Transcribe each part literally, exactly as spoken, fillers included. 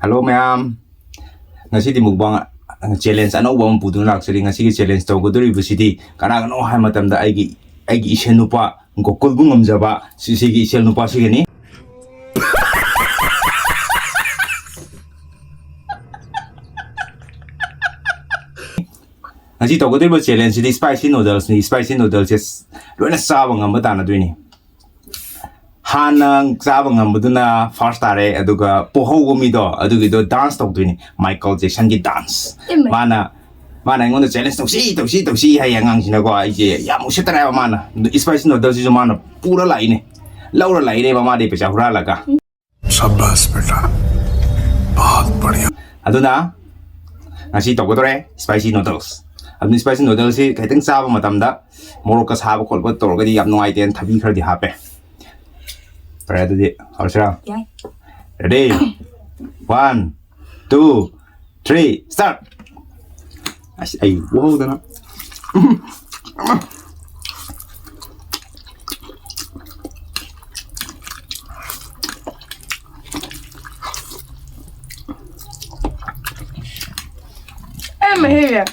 Hello ꯃꯌꯥꯝ, ꯉꯁꯤꯗꯤ mukbang challenge ꯑꯅꯧꯕ ꯑꯃ ꯄꯨꯗꯨꯅ ꯂꯥꯛꯆꯔꯤ꯫ ꯉꯁꯤꯒꯤ challenge ꯇꯧꯒꯗꯧꯔꯤꯕꯁꯤꯗꯤ ꯀꯅꯥꯒꯅꯣ ꯍꯥꯏꯕ ꯃꯇꯝꯗ ꯑꯩꯒꯤ ꯑꯩꯒꯤ ꯏꯁꯦꯟ ꯅꯨꯄꯥ ꯒꯣꯀꯨꯜꯕꯨ ꯉꯝꯖꯕ ꯁꯤꯁꯤꯒꯤ ꯏꯁꯦꯟ ꯅꯨꯄꯥꯁꯤꯒꯅꯤ꯫ ꯉꯁꯤ ꯇꯧꯒꯗꯧꯔꯤꯕ challengeꯁꯤꯗꯤ spicy noodlesꯅꯤ꯫ Spicy noodlesꯁꯦ ꯂꯣꯏꯅ ꯆꯥꯕ ꯉꯝꯕ ꯇꯥꯟꯅꯗꯣꯏꯅꯤ꯫ ꯍꯥꯟꯅ ꯆꯥꯕ ꯉꯝꯕꯗꯨꯅ first ꯇꯥꯔꯦ, ꯑꯗꯨꯒ ꯄꯣꯍꯧꯕ ꯃꯤꯗꯣ ꯑꯗꯨꯒꯤꯗꯣ dance ꯇꯧꯗꯣꯏꯅꯤ, Michael Jacksonꯒꯤ dance꯫ ꯏꯃꯩ꯫ ꯃꯥꯅ ꯃꯥꯅ ꯑꯩꯉꯣꯟꯗ challenge ꯇꯧꯁꯤ ꯇꯧꯁꯤ ꯇꯧꯁꯤ ꯍꯥꯏꯌꯦ ꯑꯉꯥꯡꯁꯤꯅꯀꯣ꯫ ꯑꯩꯁꯦ ꯌꯥꯝ ꯎꯁꯤꯠꯇꯅ ꯍꯥꯏꯕ꯫ ꯃꯥꯅ spicy noodlesꯁꯤꯁꯨ ꯃꯥꯅ ꯄꯨꯔ ꯂꯥꯛꯏꯅꯦ, ꯂꯧꯔ ꯂꯥꯛꯏꯅꯦ ꯃꯃꯥꯗꯩ ꯄꯩꯁꯥ ꯍꯨꯔꯥꯜꯂꯒ꯫ शाबाश बेटा, बहुत बढ़िया। ꯑꯗꯨꯅ ꯉꯁꯤ ꯇꯧꯒꯗꯧꯔꯦ spicy noodles꯫ ꯑꯗꯨꯅ spicy noodlesꯁꯤ ꯈꯤꯇꯪ ꯆꯥꯕ ꯃꯇꯝꯗ ꯃꯣꯔꯣꯛꯀ ꯁꯥꯕ ꯈꯣꯠꯄ ꯇꯧꯔꯒꯗꯤ ꯌꯥꯝ ꯅꯨꯡꯉꯥꯏꯇꯦꯅ ꯊꯕꯤ ꯈꯔꯗꯤ ꯍꯥꯞꯄꯦ꯫ ꯐꯔꯦ, ꯑꯗꯨꯗꯤ ꯍꯧꯔꯁꯤꯔꯥ? ꯌꯥꯏ꯫ Ready? One, two, three, start! ꯑꯁ, ꯑꯩ ꯎꯍꯧꯗꯅ꯫ ꯑꯩ ꯃꯍꯤꯁꯦ꯫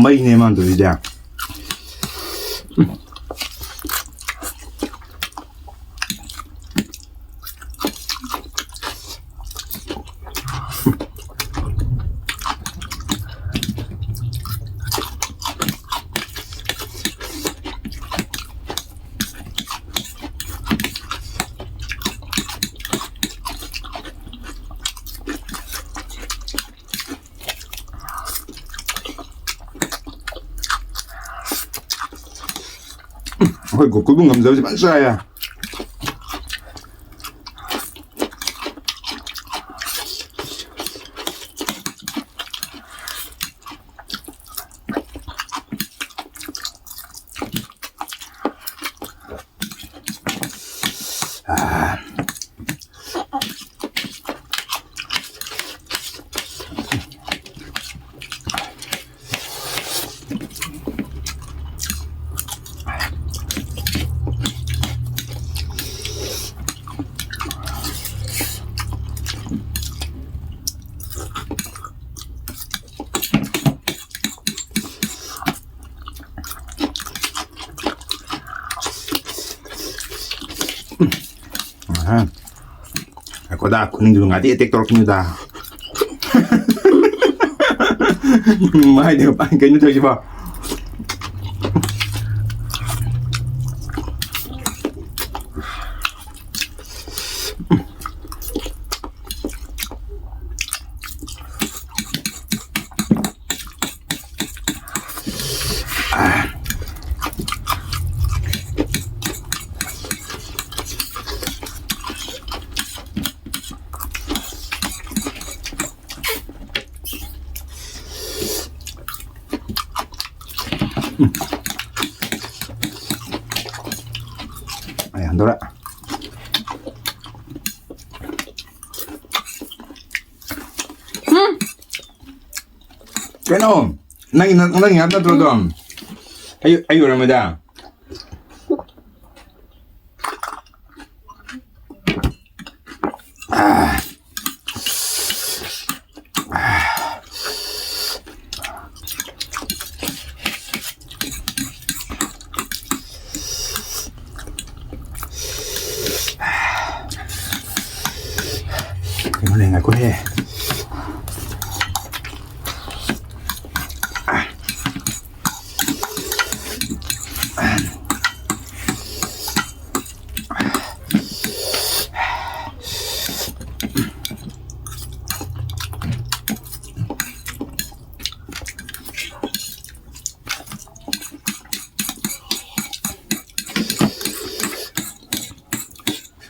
ꯃꯩꯅꯦ ꯃꯥꯅ ꯇꯧꯔꯤꯁꯦ꯫ ꯑꯩꯈꯣꯏ ꯒꯣꯀꯨꯜꯕꯨ ꯉꯝꯖꯕꯁꯦ ꯐꯖꯅ ꯆꯥꯏꯌꯦ꯫ ꯍꯥ? ꯉꯥꯏꯈꯣꯗ, ꯈꯨꯅꯤꯡꯗꯨ ꯉꯥꯏꯗꯤ attack ꯇꯧꯔꯛꯈꯤꯅꯨꯗ꯫ ꯃꯥꯏꯗꯤ ꯃꯄꯥꯟ ꯀꯩꯅꯣ ꯇꯧꯔꯤꯁꯤꯕꯣ? ꯑꯩ ꯍꯟꯗꯣꯔꯛ꯫ ꯀꯩꯅꯣ? ꯅꯪ, ꯅꯪ, ꯅꯪ ꯉꯥꯛ ꯅꯠꯇ꯭ꯔꯣ ꯑꯗꯣ? ꯑꯩ, ꯑꯩ ꯑꯣꯏꯔꯝꯃꯣꯏꯗ꯫ ꯀꯩꯅꯣꯅꯦ, ꯉꯥꯏꯈꯣꯍꯦ꯫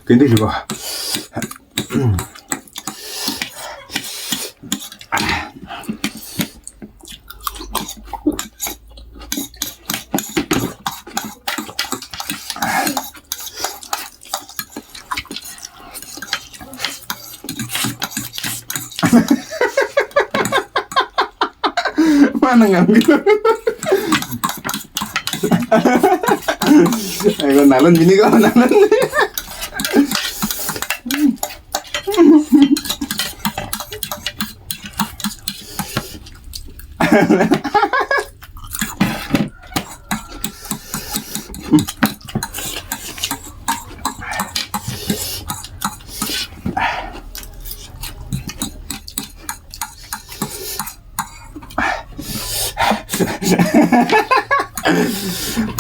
ꯀꯩꯅꯣ ꯇꯧꯁꯤꯕꯣ? ꯃꯥꯅ ꯉꯝꯈꯤꯗꯣꯔꯦ꯫ ꯑꯩꯉꯣꯟꯗ ꯅꯥꯜꯍꯟꯕꯤꯅꯤꯀꯣ, ꯅꯥꯜꯍꯟꯕꯤ꯫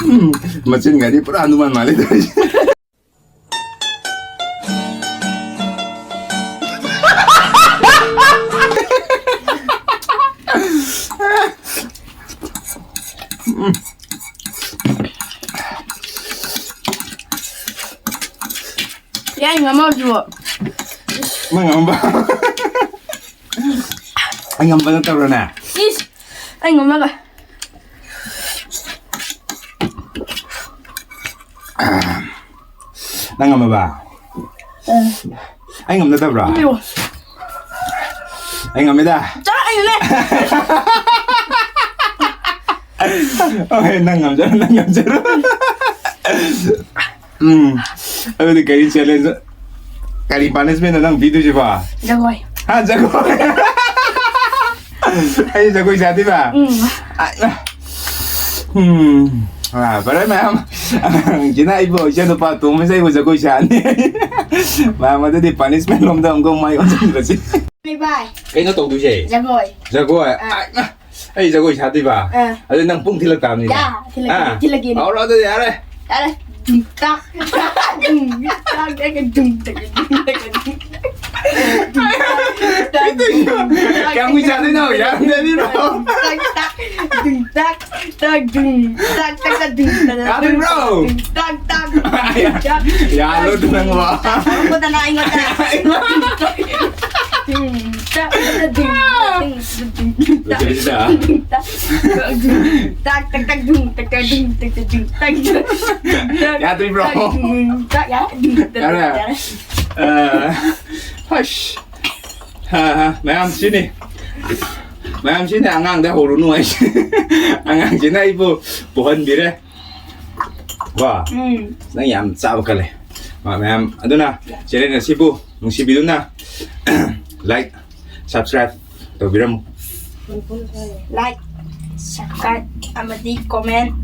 ꯎꯝ, ꯃꯆꯤꯟꯒꯗꯤ ꯄꯨꯔꯥ ꯍꯅꯨꯃꯥꯟ ꯃꯥꯜꯂꯦ ꯇꯧꯔꯤꯁꯦ꯫ ꯌꯥꯏ, ꯉꯝꯃꯕꯗꯨꯕꯣ꯫ ꯅꯪ ꯉꯝꯕ? ꯑꯩ ꯉꯝꯕ ꯅꯠꯇꯕ꯭ꯔꯣꯅꯦ? ꯏꯁ! ꯑꯩ ꯉꯝꯃꯒ꯫ ꯅꯪ ꯉꯝꯃꯕ? ꯑꯩ ꯉꯝꯅꯗꯕ꯭ꯔꯣ? ꯏꯌꯣ꯫ ꯑꯩ ꯉꯝꯃꯤꯗ꯫ ꯆꯠꯂꯣ, ꯑꯩꯅꯅꯦ꯫ Okay, ꯅꯪ ꯉꯝꯖꯔꯣ, ꯅꯪ ꯉꯝꯖꯔꯣ꯫ ꯎꯝ, ꯑꯗꯨꯗꯤ ꯀꯔꯤ challenge, ꯀꯔꯤ punishment ꯅꯪ ꯄꯤꯗꯣꯏꯁꯤꯕꯣ? ꯖꯒꯣꯏ꯫ ꯍꯥ, ꯖꯒꯣꯏ? ꯑꯩ ꯖꯒꯣꯏ ꯁꯥꯗꯣꯏꯕ? ꯎꯝ꯫ ꯑꯥꯏ, ꯎꯝ꯫ ꯑꯥ, ꯐꯔꯦ ꯃꯌꯥꯝ, ꯑꯉꯥꯡꯁꯤꯅ ꯑꯩꯕꯨ, ꯏꯆꯥꯅꯨꯄꯥ ꯇꯣꯝꯕꯁꯦ ꯑꯩꯕꯨ ꯖꯒꯣꯏ ꯁꯥꯍꯟꯅꯤ꯫ ꯃꯌꯥꯝ, ꯑꯗꯨꯗꯤ punishment ꯂꯣꯝꯗ ꯑꯃꯨꯛꯀ ꯃꯥꯏ ꯑꯣꯟꯁꯤꯟꯈ꯭ꯔꯁꯤ꯫ ꯕꯥꯏ꯫ ꯀꯩꯅꯣ ꯇꯧꯗꯣꯏꯁꯦ? ꯖꯒꯣꯏ꯫ ꯖꯒꯣꯏ? ꯑꯥ꯫ ꯑꯥꯏ, ꯑꯩ ꯖꯒꯣꯏ ꯁꯥꯗꯣꯏꯕ? ꯑꯥ꯫ ꯑꯗꯨ ꯅꯪ ꯄꯨꯡ ꯊꯤꯜꯂꯛ ꯇꯥꯕꯅꯤꯅꯦ꯫ ꯌꯥ, ꯊꯤꯜꯂꯛꯀꯦ, ꯑꯥ꯫ ꯊꯤꯜꯂꯛꯀꯦꯅꯦ꯫ ꯍꯧꯔꯣ ꯑꯗꯨꯗꯤ, ꯌꯥꯔꯦ꯫ ꯌꯥꯔꯦ꯫ ꯗꯨꯡ ꯇꯥꯛ, ꯗꯨꯡ ꯇꯥꯛ, ꯗꯨꯡ ꯇꯥꯛ, ꯗꯨꯡ ꯇꯥꯛ, ꯗꯨꯡ ꯇꯥꯛ꯫ ꯀꯌꯥꯝ ꯀꯨꯏ ꯁꯥꯗꯣꯏꯅꯣ? ꯌꯥꯔꯝꯗ꯭ꯔꯗꯤ ꯂꯥꯛꯑꯣ꯫ ꯗꯨꯡ ꯇꯥꯛ, ꯗꯨꯡ ꯇꯥꯛ, ꯗꯨꯡ ꯇꯥꯛ, ꯇꯥꯛ, ꯗꯨꯡ ꯇꯥꯛ, ꯇꯥꯛ, ꯇꯥꯛ, ꯗꯨꯡ ꯇꯥꯛ, ꯌꯥꯗ꯭ꯔꯤꯕ꯭ꯔꯣ? ꯗꯨꯡ ꯇꯥꯛ, ꯇꯥꯛ, ꯗꯨꯡ ꯇꯥꯛ꯫ ꯌꯥꯜꯂꯣ ꯑꯗꯨ ꯅꯪꯕꯣ꯫ ꯑꯩꯉꯣꯟꯗ ꯂꯥꯛ, ꯑꯩꯉꯣꯟꯗ꯫ ꯗꯨꯡ ꯇꯥꯛ, ꯗꯨꯡ ꯇꯥꯛ, ꯗꯨꯡ ꯇꯥꯛ꯫ ꯂꯣꯏꯁꯤꯜꯂꯁꯤꯗ꯫ ꯇꯥꯛ, ꯇꯥꯛ, ꯇꯥꯛ, ꯗꯨꯡ, ꯇꯥꯛ, ꯇꯥꯛ, ꯗꯨꯡ, ꯇꯥꯛ, ꯇꯥꯛ, ꯗꯨꯡ, ꯇꯥꯛ, ꯇꯥꯛ꯫ ꯌꯥꯗ꯭ꯔꯤꯕ꯭ꯔꯣ? ꯇꯥꯛ, ꯌꯥ-, ꯗꯨꯡ, ꯇꯥꯛ, ꯌꯥꯔꯦ꯫ ꯌꯥꯔꯦ꯫ ꯑ, ꯍꯁ꯫ ꯍꯥ, ꯍꯥ, ꯃꯌꯥꯝ ꯁꯤꯅꯤ꯫ ꯃꯌꯥꯝ ꯁꯤꯅꯤ ꯑꯉꯥꯡꯗ ꯍꯧꯔꯨꯅꯨ ꯍꯥꯏꯁꯦ꯫ ꯑꯉꯥꯡꯁꯤꯅ ꯑꯩꯕꯨ ꯄꯨꯍꯟꯕꯤꯔꯦ꯫ ꯀꯣ? ꯎꯝ꯫ ꯅꯪ ꯌꯥꯝ ꯆꯥꯕ ꯀꯜꯂꯦ꯫ ꯃ-, ꯃꯌꯥꯝ, ꯑꯗꯨꯅ channel ꯑꯁꯤꯕꯨ ꯅꯨꯡꯁꯤꯕꯤꯗꯨꯅ like, subscribe ꯇꯧꯕꯤꯔꯝꯃꯨ꯫ Like, subscribe ꯑꯃꯗꯤ comment꯫